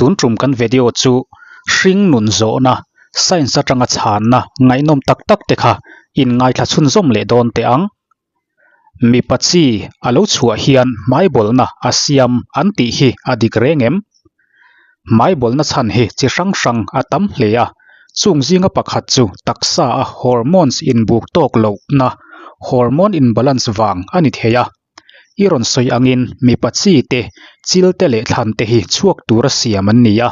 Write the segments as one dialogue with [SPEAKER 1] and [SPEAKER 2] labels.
[SPEAKER 1] Tun tum kan video chu hring nun zawhna, science atanga chhanna ngaihnawm tak tak te kha in ngaithla chhunzawm leh dawn teh ang. Mipa chi a lo chhuah hian hmaibawlna a siam an tih hi a dik reng em? Hmaibawlna chhan hi chi hrang hrang a tam hle a, chung zinga pakhat chu taksa a hormones inbuk tawk lohna, hormone imbalance vang a ni thei a. I rawn sawi angin mipa chi te, chil te leh thlan te hi chhuak tura siam an ni a,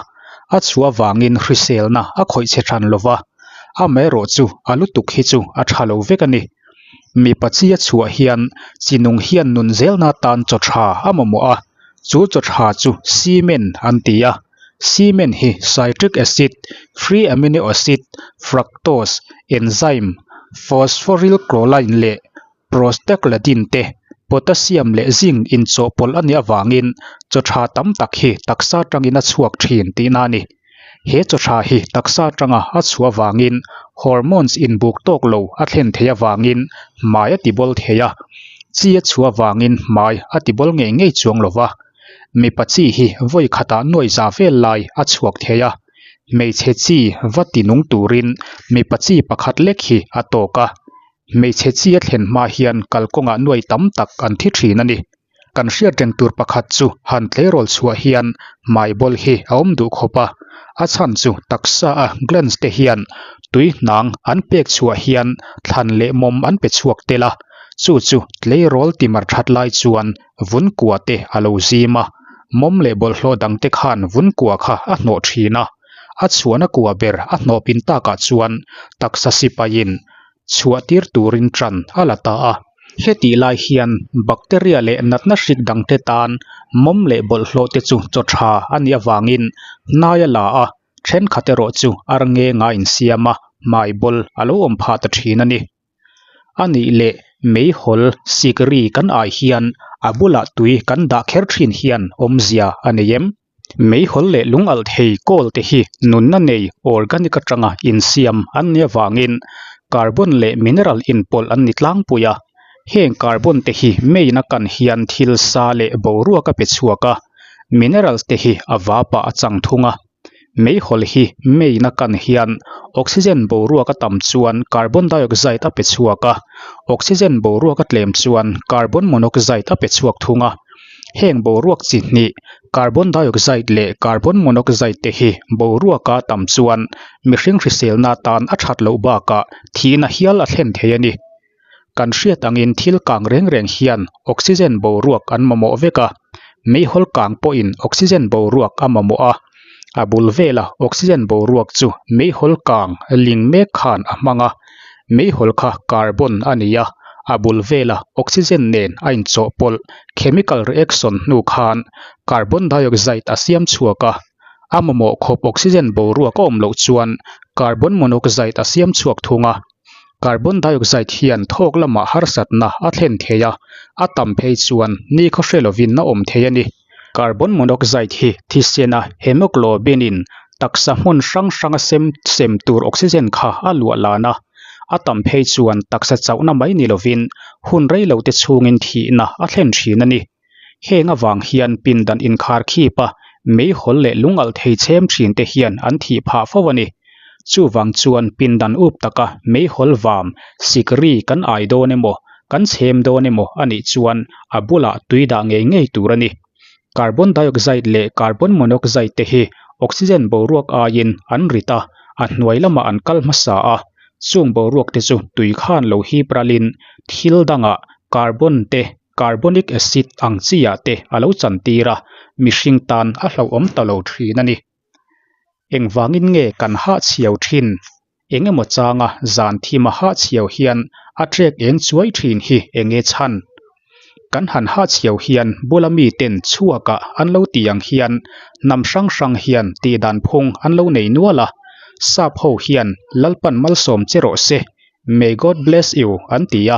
[SPEAKER 1] a chhuah vangin hriselna a khawih chhe than lo va, amaherawhchu a lutuk hi chu a tha lo vek a ni. Mipa chi a chhuah hian chi nung hian nun zelna tan chaw tha a mamawh a, chu chaw tha chu cement an ti a. Cement hi citric acid, free amino acid, fructose, enzyme, phosphorylcholine leh prostaglandin te, potassium leh zinc inchawhpawlh a nih avangin chaw tha tam tak hi taksa atangin a chhuak thin tihna a ni. He chaw tha hi taksa atanga a chhuah avangin hormones inbuk tawk lo a thlen theih avangin hmai a tibawl thei a, chi a chhuah avangin hmai a tibawl ngei ngei chuang lo va. Mipa chi hi vawi khatah nuai za vel lai a chhuak thei a, hmeichhe chi va tinung turin mipa chi pakhat lek hi a tawk a. Hmeichhe chi a thlen hma hian kalkawngah nuai tam tak an thi thin a ni. Kan hriat reng tur pakhat chu han tleirawl chhuah hian hmaibawl hi a awm duh khawp a, a chhan chu taksa a glands te hian tui hnang an pek chhuah hian thlan leh mawm an pe chhuak tel a, chu chu tleirawl timar that lai chuan vun kua te a lo zim a, mawm leh bawlhhlawh dang te khan vun kua kha a hnawh thin a, a chhuahna kua ber a hnawh pin takah chuan taksa sipaiin chhuah tir turin ṭan a la ta a. Hetih lai hian bacteria leh natna hrik dangte tan mawm leh bawlhhlawh te chu chaw tha a nih avangin hnai a la a, thenkhat erawh chu ar ngenga insiam a, hmaibawl a lo awm phah ta thin a ni. A nih leh meihawl sikri kan ai hian a bulah tui kan dah kher thin hian awmzia a nei em? Meihawl leh lungalh thei kawl te hi nunna nei organic atanga insiam an nih avangin carbon leh mineral inpawlh an ni tlangpui a. Heng carbon te hi main a kan hian thil sa leh boruak a pe chhuak a, minerals te hi a vapah a chang thung a. Meihawl hi main a kan hian oxygen boruak a tam chuan carbon dioxide a pe chhuak a, oxygen boruak a tlem chuan carbon monoxide a pe chhuak thung a. Heng boruak chi hnih, carbon dioxide leh carbon monoxide te hi boruaka tam chuan mihring hriselna atan a that loh bakah thihna hial a thlen thei a ni. Kan hriat angin thil kang reng reng hian oxygen boruak an mamawh vek a, meihawl kang pawhin oxygen boruak a mamawh a, a bul vela oxygen boruak chu meihawl kang ling mek khan a hmang a, meihawl kha carbon a ni a, a bul vela oxygen nen a inchawhpawlh chemical reaction hnu khan carbon dioxide a siam chhuak a, a mamawh khawp oxygen boruak a awm loh chuan carbon monoxide a siam chhuak thung a, carbon dioxide hian thawk lamah harsatna a thlen thei a, a tam phei chuan nikhaw hre lovin a awm thei a ni. Carbon monoxide hi thisena hemoglobin in taksa hmun hrang hranga sem sem tur oxygen kha a luah lan a, a tam phei chuan taksa chauhna mai ni lovin hun rei lo te chhungin thihna a thlen thin a ni. Heng avang hian pindan inkhar khip a, meihawl leh lungalh thei chhem thin te hian an thih phah fo a ni. Chuvang chuan pindan up taka meihawl vam sikri kan ai dawn emaw, kan chhem dawn emaw a nih chuan a bulah tui dah ngei ngei tur a ni. Carbon dioxide leh carbon monoxide te hi oxygen boruak aiin an rit a, a hnuai lamah an kal hmasa a, chung boruak te chu tui khan lo hip ralin thil dangah carbon te carbonic acid ang chi ah te a lo chantir a, mihring tan a hlauhawm ta lo thin a ni. Engvangin nge kan hahchhiau thin? Eng emaw changa zan thima hahchhiau hian a trek eng chuai thin hi eng nge chhan? Kan han hahchhiau hian bula miten chhuakah an lo ti ang hian hnam hrang hrang hian tihdan phung an lo nei nual a, sap ho hian Lalpan malsawm che rawh se, May God bless you an ti a,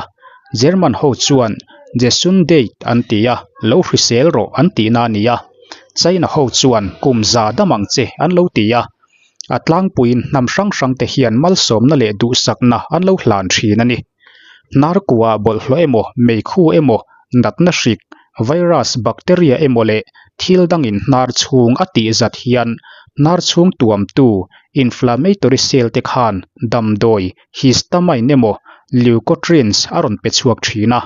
[SPEAKER 1] German ho chuan Gesundheit an ti a, lo hrisel rawh an tihna a ni a, China ho chuan kum za dam ang che an lo ti a, a tlangpuiin hnam hrang hrang te hian malsawmna leh duhsakna an lo hlan thin a ni. Hnarkua bawlhhlawh emaw, meikhu emaw, natna hrik, virus, bacteria emaw leh. Thil dangin hnar chhung a tih zat hian hnar chhung tuamtu inflammatory cell te khan damdawi histamine emaw leukotrienes a rawn pe chhuak thin a.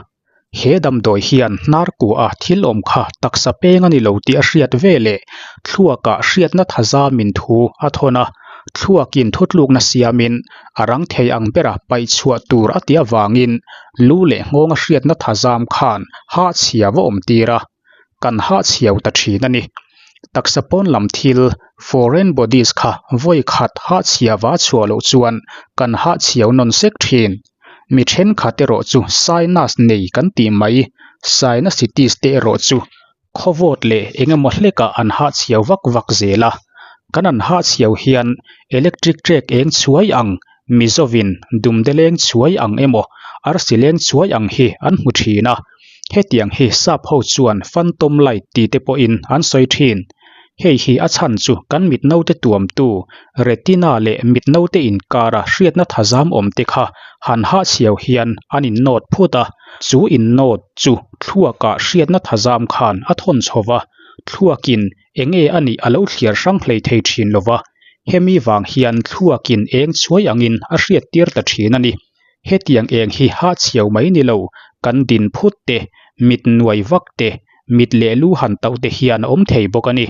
[SPEAKER 1] He damdawi hian hnar kuaha thil awm kha taksa peng a ni lo tih a hriat ve leh thluakah hriatna thazamin thu a thawn a, thluakin thutlukna siamin a rang thei ang bera paih chhuah tur a tih avangin lu leh nghawnga hriatna thazam khan hahchhiau a awm tir a, kan hahchhiau ta thin a ni. Taksa pawn lam thil, foreign bodies, kha vawi khat hahchhiava chhuah loh chuan kan hahchhiau nawn sek thin. Mi thenkhat erawh chu sinus nei kan tih mai, sinusitis te erawh chu khawvawt leh eng emaw hlekah an hahchhiau vak vak zel a. Kan an hahchhiau hian electric trek eng chhuai ang, Mizovin dumde leng chhuai ang emaw arsi leng chhuai ang hi an hmu thin a. Hetiang hi sap ho chuan phantom light ti te pawhin an sawi thin. Hei hi a chhan chu kan mit naute tuamtu retina leh mit naute inkara hriatna thazam awm te kha han hahchhiau hian an innawt phut a, chu innawt chu thluakah hriatna thazam khan a thawn chho va, thluakin enge a nih a lo thliar hrang hlei thei thin lo va, hemi vang hian thluakin eng chhuai angin a hriattir ta thin a ni. Hetiang eng hi hahchhiau mai ni lo, kan din phut te, mit nuai vak te, mit leh lu han tauh te hian a awm thei bawk a ni.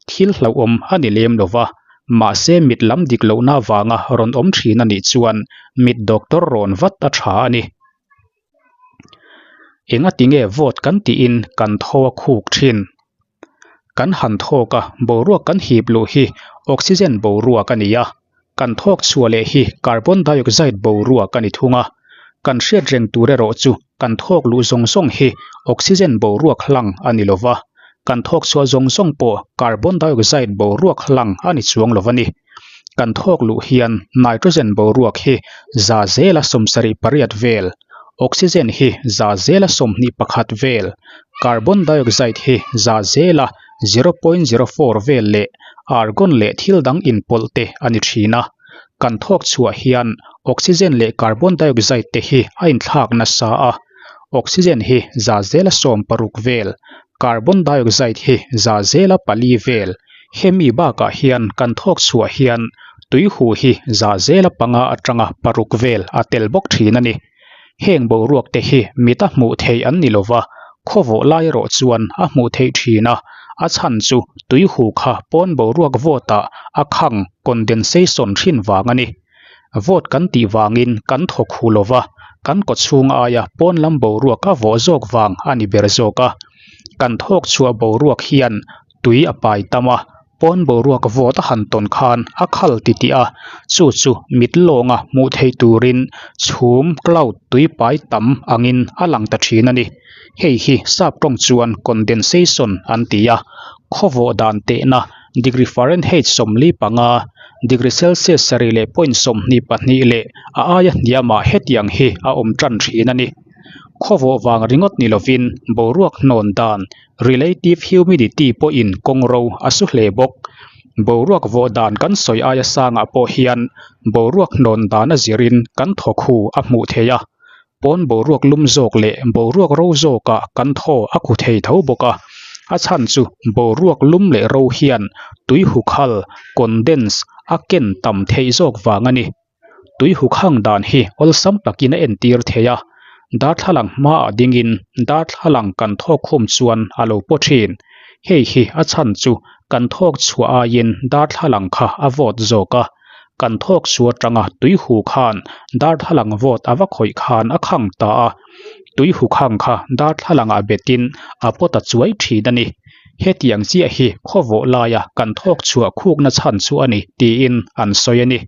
[SPEAKER 1] Thil hlauhawm a ni lem lo va, mahse mit lam dik lohna avanga rawn awm thin a nih chuan mit doctor rawn vat a tha a ni. Engatinge vote kan tiin kan tho a khuk thin? Kan han thawk a, boruak kan hip luh hi oxygen boruak a ni a, kan thawk chhuah leh hi carbon dioxide boruak a ni thung a. Kan hriat reng tur erawh chu kan thawk luh zawng zawng hi oxygen boruak hlang a ni lo va, kan thawk chhuah zawng zawng pawh carbon dioxide boruak hlang a ni chuang lo a ni. Kan thawk luh hian nitrogen boruak hi za zela 78 vel, oxygen hi za zela 21 vel, carbon dioxide hi za zela 0.04 vel leh argon leh thil dang inpawlh te a ni thin a. Kan thawk chhuah hian oxygen leh carbon dioxide te hi a inthlak nasa a, oxygen hi za zela 60 vel, carbon dioxide hi za zela pali vel, Hemi bakah hian kan thawk chhuah hian tuihu hi za zela panga atanga paruk vel a tel bawk thin a ni. Heng boruak te hi mita hmuh theih an ni lova, khawvawh lai erawh chuan a hmuh theih thin a, a chhan chu tuihu kha pawn boruak vawtah a khang condensation thin vang a ni. Vawt kan tih vangin kan thawk hu lova, kan kawchhung aia pawn lam boruak a vawh zawk vang a ni ber zawk a. Kan thawk chhuah boruak hian tui a pai tam a, pawn boruak vawt a han tawn khan a khal ti tih a, chu chu mit lawnga hmuh theih turin chhum, cloud, tui pai tam angin a lang ta thin a ni. Hei hi sap tawng chuan condensation an ti a, khawvawh dan tehna degree Fahrenheit 45, degree Celsius sarih leh point 22 leh a aia hniamah hetiang hi a awm tan thin a ni. Khawvawh vang ringawt ni lovin boruak hnawn dan Relative humidity pawhin kawng ro a su hle bawk. Boruak vawh dan kan sawi aia sangah pawh hian boruak hnawn dan a zirin kan thawk hu a hmuh theih a. Pawn boruak lum zawk leh boruak ro zawkah kan thaw a khu thei tho bawk a. A chhan chu boruak lum leh ro hian tui hukhal, condense, a ken tam theih zawk vang a ni. Tui hukhang dan hi awlsam takin a entir thei a, darthlalang hmaah dingin darthlalang kan thawk khum chuan a lo paw thin. Hei hi a chhan chu kan thawk chhuah aiin darthlalang kha a vawt zawk a, kan thawk chhuah atanga tui hu khan darthlalang vawt a va khawih khan a khang ta a, tui hukhang kha darthlalangah betin a paw ta chuai thin a ni. Hetiang chiah hi khawvawh laia kan thawk chhuah khukna chhan chu a ni tiin an sawi a ni.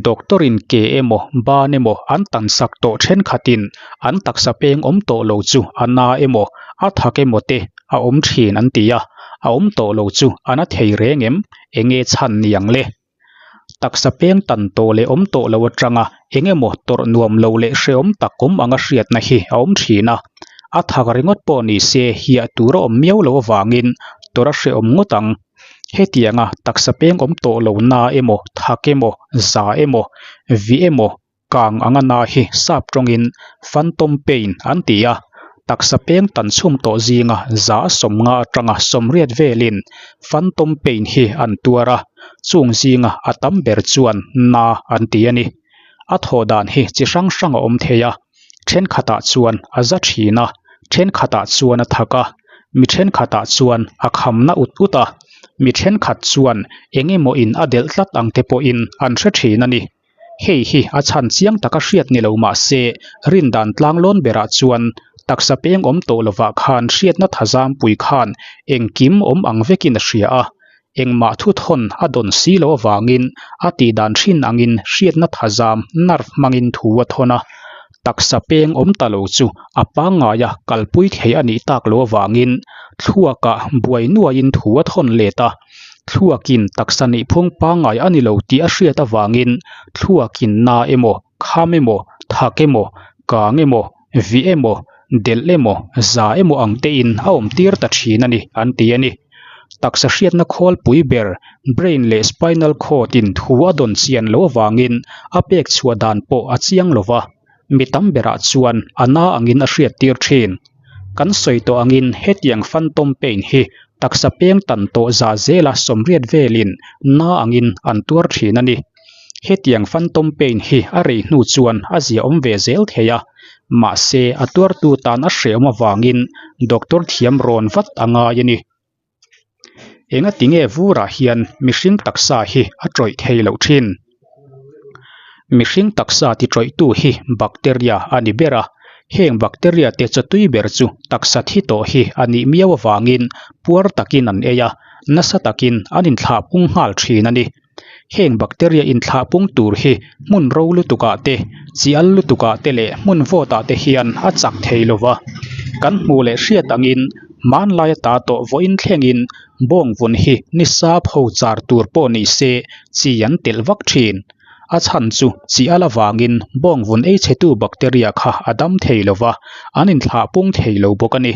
[SPEAKER 1] Doctor in ke emaw ban emaw an tan sak tawh thenkhatin an taksa peng awm tawh lo chu a na emaw a thak emaw te a awm thin an ti a, a awm tawh lo chu a na thei reng em? Enge chhan ni ang le? Taksa peng tan tawh leh awm tawh lo atanga eng emaw tawrh nuam lo leh hrehawm tak awm anga hriatna hi a awm thin a, a thak ringawt pawh ni se hiah tur a awm miau lo avangin tawrh a hrehawm ngawt ang. Hetianga taksa peng awm tawh lo na emaw, thak emaw, za emaw, vi emaw, kang anga na hi sap tawngin phantom pain an ti a. Taksa peng tan chhum tawh zinga 50% atanga 80 velin phantom pain hi an tuar a, chung zinga a tam ber chuan na an ti a ni. A thawh dan hi chi hrang hrang a awm thei a, thenkhatah chuan a za thin a, thenkhatah chuan a thak a, mi thenkhatah chuan a khamna ut ut a, mi thenkhat chuan eng emaw in a delh tlat ang te pawhin an hre thin a ni. Hei hi a chhan chiang taka hriat ni lo mah se, rindan tlanglawn berah chuan taksa peng awm tawh lovah khan hriatna thazampui khan engkim awm ang vekin a hria a, engmah thuthawn a dawn si loh avangin a tihdan hrin angin hriatna thazam nerve hmangin thu a thawn a, taksa peng awm ta lo chu a pangngaia kalpui thei a nih tak loh avangin thluakah buai nuaiin thu a thawn let a, thluakin taksa nihphung pangngai a ni lo tih a hriat avangin thluakin na emaw, kham emaw, thak emaw, kang emaw, vih emaw, delh emaw, za emaw ang tein a awm tir ta thin a ni an ti a ni. Taksa hriatna khawlpui ber brain leh spinal cord in thu a dawn chian loh avangin a pek chhuah dan pawh a chiang lo va, mi tam berah chuan a na angin a hriat tir thin. Kan sawi tawh angin hetiang phantom pain hi taksa peng tan tawh za zela 80 velin na angin an tuar thin a ni. Hetiang phantom pain hi a rei hnu chuan a ziaawm ve zel thei a, mahse a tuartu tan a hrehawm avangin doctor thiam rawn vat a ngai a ni. Engati nge vurah hian mihring taksa hi a tawih thei loh thin? Mihring taksa ti tawihtu hi bacteria a ni ber a, heng bacteria te chawtui ber chu taksa thi tawh hi a nih miau avangin puar takin an ei a, nasa takin an inthlah pung nghal thin a ni. Heng bacteria inthlah pung tur hi hmun ro lutukah te, chi al lutukah te leh hmun vawtah te hian a chak thei lo va. Kan hmuh leh hriat angin hmanlai ata tawh vawiin thlengin bawngvun hi ni sap ho char tur pawh ni se chi an telh vak thin. A chhan chu chi al avangin bawngvun ei chhetu bacteria kha a dam thei lo va, an inthlah pung thei lo bawk a ni.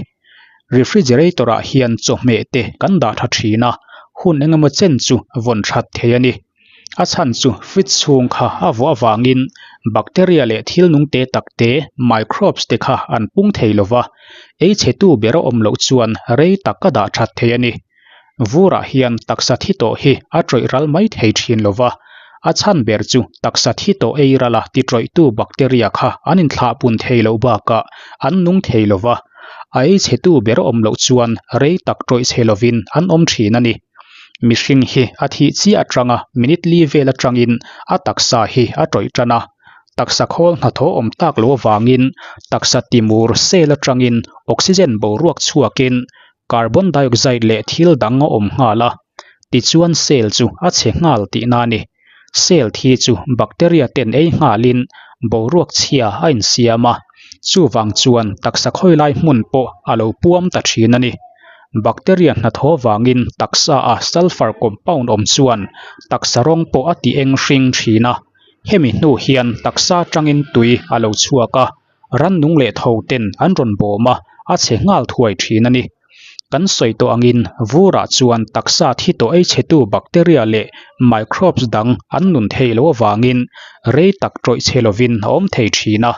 [SPEAKER 1] Refrigerator ah hian chawhmeh te kan dah tha thin a, hun engemaw chen chu vawn that thei a ni. A chhan chu fridge chhung kha a vuah avangin bacteria leh thil nung te tak te, microbes te kha an pung thei lo va, ei chhe tu ber a awm loh chuan rei tak a dah that thei a ni. Vurah hian taksa thi tawh hi a tawih ral mai thei thin lo va, a chhan ber chu taksa thi tawh ei rala ti tawihtu bacteria kha an inthlah pun thei loh bakah an nung thei lo va, a ei chhetu ber awm loh chuan rei tak tawih chhe lovin an awm thin a ni. Mihring hi a thih chiah atanga minute li vel atangin a taksa hi a tawih tan a, taksa khawl hnathawh awm tak loh avangin taksa timur cell atangin oxygen boruak chhuakin Carbon dioxide leh thil dang a awm nghal a, tichuan cell chu a chhe nghal tihna a ni. Cell thi chu bacteria ten ei nghalin boruak chhia a insiam a, chuvang chuan taksa khawilai hmun pawh a lo puam ta thin a ni. Bacteria hnathawh vangin taksa a sulfur compound awm chuan taksa rawng pawh a ti eng hring thin a, hemi hnu hian taksa atangin tui a lo chhuak a, Rannung leh tho ten an rawn bawm a, a chhe nghal thuai thin a ni. Kan sawi tawh angin vurah chuan taksa thi tawh ei chhetu bacteria leh microbes dang an nun theih loh avangin rei tak tawih chhe lovin a awm thei thin a.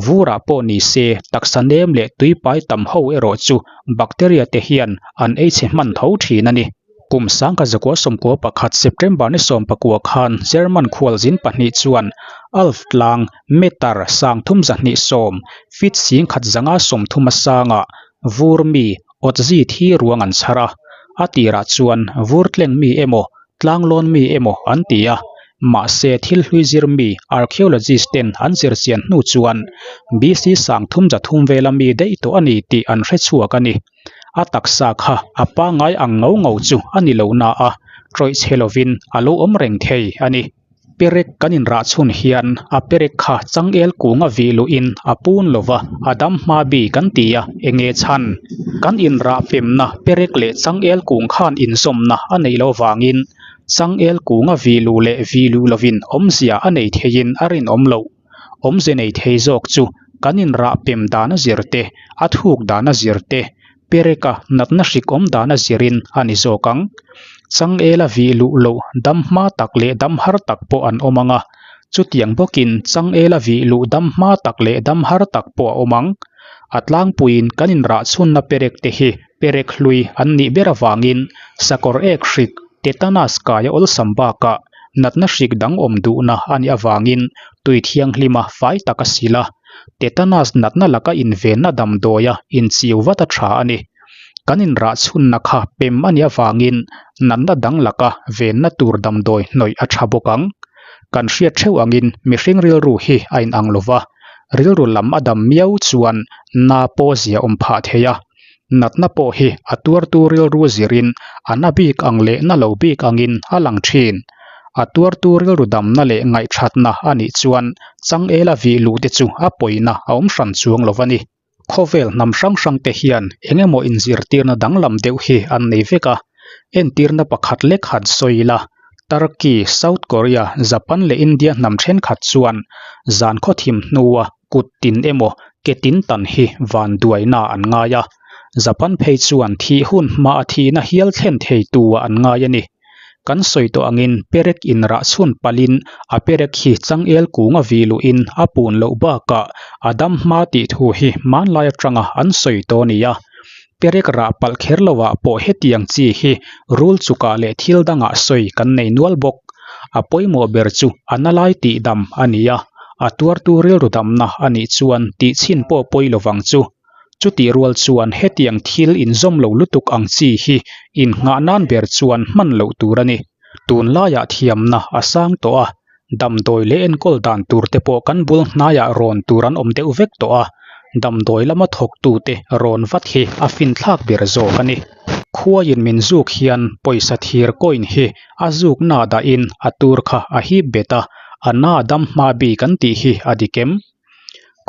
[SPEAKER 1] Vurah pawh ni se taksa nem leh tuipai tam ho erawh chu bacteria te hian an ei chhe hman tho thin a ni. Kum sangka zakua 11 September ni 19 khan German khualzin pahnih chuan Alf tlang meter 320 feet 1130 a sangah vur mi Otzi thi ruang an chhar a, a tirah chuan vur tleng mi emaw tlanglawn mi emaw an ti a, mahse thil hlui zir mi archaeologist ten an zirchian hnu chuan BC 33 vela mi daih tawh a ni tih an hrechhuak a ni. A taksa kha a pangngai ang ngau ngau chu a ni lo na a, tawih chhe lovin a lo awm reng thei a ni. Perek kan inrah chhun hian a perek kha changel kunga vih luhin a pun lo va, a dam hma bi kan ti a, enge chhan? Kan inrah pemna perek leh changel kung khan inzawmna a neih loh vangin changel kunga vih luh leh vih luh lovin awmzia a nei theiin a rinawm loh. Awmze nei thei zawk chu kan inrah pem dan a zir te, a thuk dan a zir te, pereka natna hrik awm dan a zirin a ni zawk ang. Changela vih luh loh dam hma tak leh dam har tak pawh an awm ang a. Chutiang bawkin changela vih luh dam hma tak leh dam har tak pawh a awm ang. A tlangpuiin kan inrah chhunna perek te hi perek hlui an nih ber avangin sakawr ek hrik, tetanus kai a awlsam bakah natna hrik dang awm duhna a nih avangin tui thianghlima fai tak a sil a, tetanus natna laka invenna damdawia inchiu vat a tha a ni. Kan inrah chhunna kha pem a nih avangin natna dang laka venna tur damdawi hnawih a tha bawk ang. Kan hriat theuh angin mihring rilru hi a inang lo va, rilru lam a dam miau chuan na pawh zia awm phah thei a. Natna pawh hi a tuartu rilru zirin a na bik ang leh na lo bik angin a lang thin. A tuartu rilru damna leh ngaihthatna a nih chuan changela vih luh te chu a pawina a awm hran chuang lo va ni. Khawvel hnam hrang hrang te hian eng emaw inzirtirna danglam deuh hi an nei vek a, entirna pakhat lek han sawi ila, Turkey, South Korea, Japan leh India hnam thenkhat chuan zan khawthim hnua kut tin emaw ke tin tan hi van duaina an ngai a, Japan phei chuan thih hun hmaa thihna hial thlen thei tua an ngai a ni. Kan sawi tawh angin perek inrah chhun palhin a perek hi changel kunga vih luhin a pun loh bakah a dam hma tih thu hi hmanlai atanga an sawi tawh a ni a. Perek rah palh kher lovah pawh hetiang chi hi rul chukah leh thil dangah sawi kan nei nual bawk. A pawimawh ber chu a na lai tih dam a ni a, a tuartu rilru damna a nih chuan tih chhin pawh pawi lovang chu. Chutih rual chuan hetiang thil inzawm lo lutuk ang chi hi innghah nan ber chuan hman loh tur a ni. Tunlaiah thiamna a sang tawh a, damdawi leh enkawl dan tur te pawh kan bul hnaiah rawn tur an awm deuh vek tawh a, damdawi lama thawktute rawn vat hi a finthlak ber zawk a ni. Khuaiin min zuk hian pawisa thir coin hi a zukna dahin a tur kha a hip bet a, a na dam hma bik an tih hi a dik em?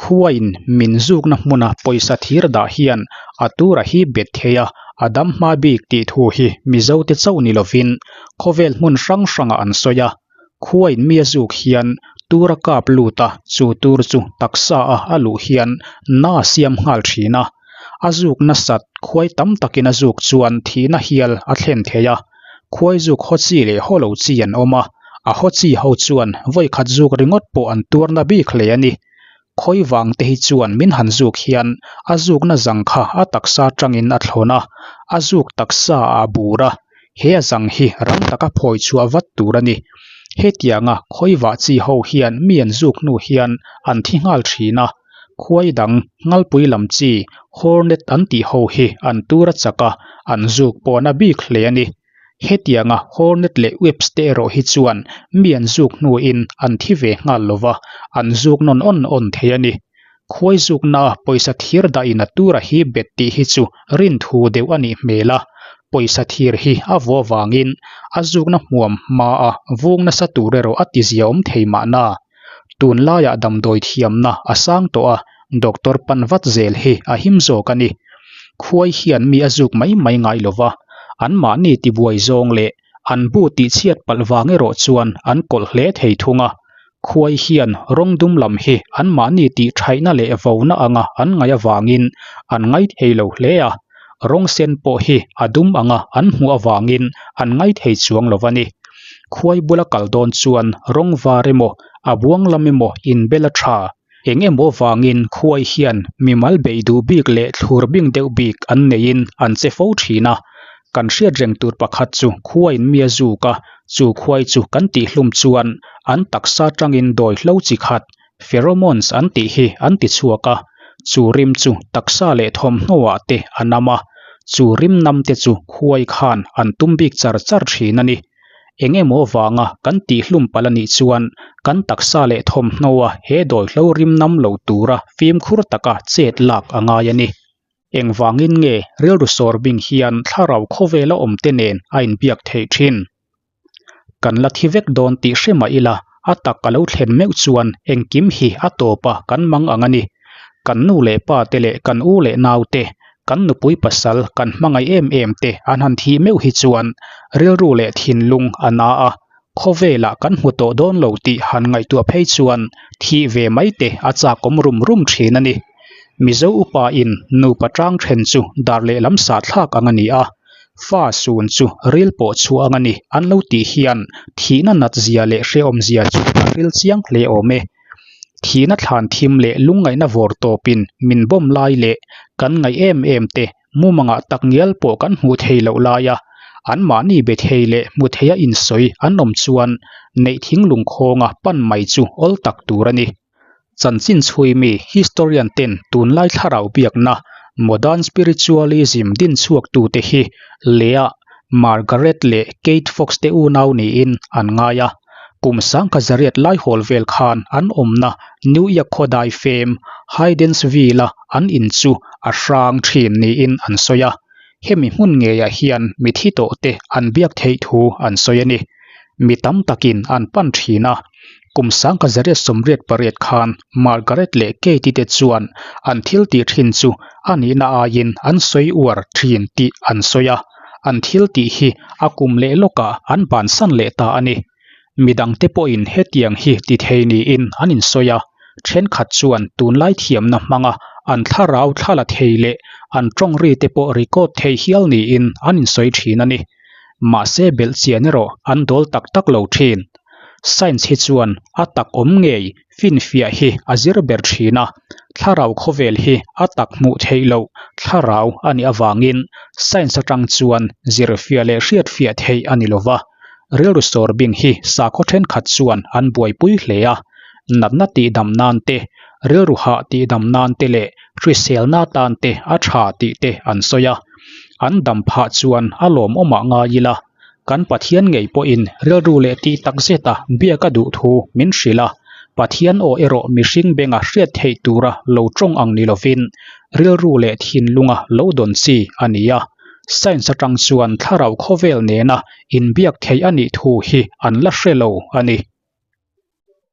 [SPEAKER 1] Khuaiin min zukna hmuna pawisa thir dah hian a tura hi bet thei a, a dam hma bik tih thu hi Mizote chauh ni lovin khawvel hmun hrang hrangah an sawi a. Khuaiin mi a zuk hian tur a kap lut a, chu tur chu taksa a a luh hian na a siam nghal thin a. A zuk nasat khuai tam takin a zuk chuan thihna hial a thlen thei a. Khuai zuk haw chi leh haw lo chi an awm a, a haw chi ho chuan vawi khat zuk ringawt pawh an tuarna bik hle a ni. Khawi vang te hi chuan min han zuk hian a zukna zang kha a taksa tangin a thlawn a, a zuk taksa ah a bur a, he a zang hi rang taka phawi chhuah vat tur a ni. Hetianga khawi vah chi ho hian mi an zuk hnu hian an thi nghal thin a, Khuai dang, ngalpui lam chi, hornet an tih ho hi an tur a chak a, an zuk pawn a bik hle a ni. Hetianga hornet leh webs te erawh hi chuan mi an zuk hnuin an thi ve nghal lo va, an zuk nawn awn awn thei a ni. Khuai zukna a pawisa thir dahin a tura hi bet tih hi chu rinthu deuh a nih hmel a, pawisa thir hi a vuah vangin a zukna hmuam hmaa vung nasa tur erawh a tiziaawm thei mahna. Tunlaiah damdawi thiamna a sang tawh a, doctor pan vat zel hi a him zawk a ni. Khuai hian mi a zuk mai mai ngai lo va, anmahni tibuai zawng leh an bu tihchhiat palh vang erawh chuan an kawlh hle thei thung a. Khuai hian rawng dum lam hi anmahni tihthaihna leh vona anga an ngaih avangin an ngaithei lo hle a, rawng sen pawh hi a dum anga an hmuh avangin an ngaithei chuang lo a ni. Khuai bula kal dawn chuan rawng var emaw, a buang lam emaw inbel a tha. Eng emaw vangin khuai hian mimal beih duh bik leh thlur bing deuh bik an neiin an che fo thin a. Kan hriat reng tur pakhat chu khuaiin mi a zuk a, chu khuai chu kan tihhlum chuan an taksa tangin dawi hlo chi khat, pheromones an tih hi an ti chhuak a, chu rim chu taksa leh thawmhnawah te a nam a, chu rim nam te chu khuai khan an tum bik char char thin a ni. Eng emaw vanga kan tihhlum palh a nih chuan kan taksa leh thawmhnawa he dawihlo rim nam lo tura fimkhur taka chet lak a ngai a ni. Engvangin nge rilru sawr bing hian thlarau khawvela awmte nen a inbiak theih thin? Kan la thi vek dawn tih hre mah ila, a tak a lo thlen meuh chuan engkim hi a tawp a kan mang ang a ni. Kan nu leh pa te leh kan u leh nau te, kan nupui pasal kan hmangaih em em te an han thih meuh hi chuan rilru leh thinlung a na a, khawvelah kan hmu tawh dawn lo tih han ngaihtuah phei chuan thih ve mai te a chakawm rum rum thin a ni. Mizo upa in nupa tang then chu dar lehlam sah thlak ang a ni a. Fa sun chu ril pawh chhuah ang a ni an lo tih hian thihna nat zia leh hrehawm zia chu a hril chiang hle awm e. Thihna thlan thim leh lungngaihna vawr tawpin min bawm lai leh kan ngaih em em te mumangah tak ngial pawh kan hmuh thei loh laia anmahni be thei leh hmu theia insawi an awm chuan neih thinglung khawnga pan mai chu awl tak tur a ni. Chanchin chhui mi historian ten tunlai thlarau biakna modern spiritualism din chhuaktute hi Leah, Margaret leh Kate Fox te unau niin an ngai a. Kum sangkhat zariat lai hawl vel khan an awmna New York khawdai fem Hydensville-a an in chu a hrang thin niin an sawi a. Hemi hmun ngeiah hian mithi tawh te an biak theih thu an sawi a ni. Mi tam takin an pan thin a. Kum sangkhat zariat 88 khan Margaret leh Kate-i te chuan an thil tih thin chu a nihna aiin an sawi uar thin tih an sawi a. An thil tih hi a kum leh lawkah an bansan leh ta a ni. Midangte pawhin hetiang hi ti thei niin an insawi a, thenkhat chuan tunlai thiamna hmanga an thlarau thla la thei leh an tawng ri te pawh record thei hial niin an insawi thin a ni. Mahse belhchian erawh an dawl tak tak lo thin. Science hi chuan a tak awm ngei finfiah hi a zir ber thin a, thlarau khawvel hi a tak hmuh theih loh thlarau a nih avangin science atang chuan zirfiah leh hriatfiah theih a ni lova. Rilru sawr bing hi sakhaw thenkhat chuan an buaipui hle a, natna tihdam nan te, rilru hah tihdam nan te leh hriselna tan te a tha tih te an sawi a. An dam phah chuan a lawmawmah ngai ila, kan Pathian ngei pawhin rilru leh tih tak zeta biak a duh thu min hrilh a, Pathian aw erawh mihring benga hriat theih tura lo tawng ang ni lovin rilru leh thinlunga lo dawn chi a ni a. Science atang chuan thlarau khawvel nena inbiak theih a nih thu hi an la hre lo a ni.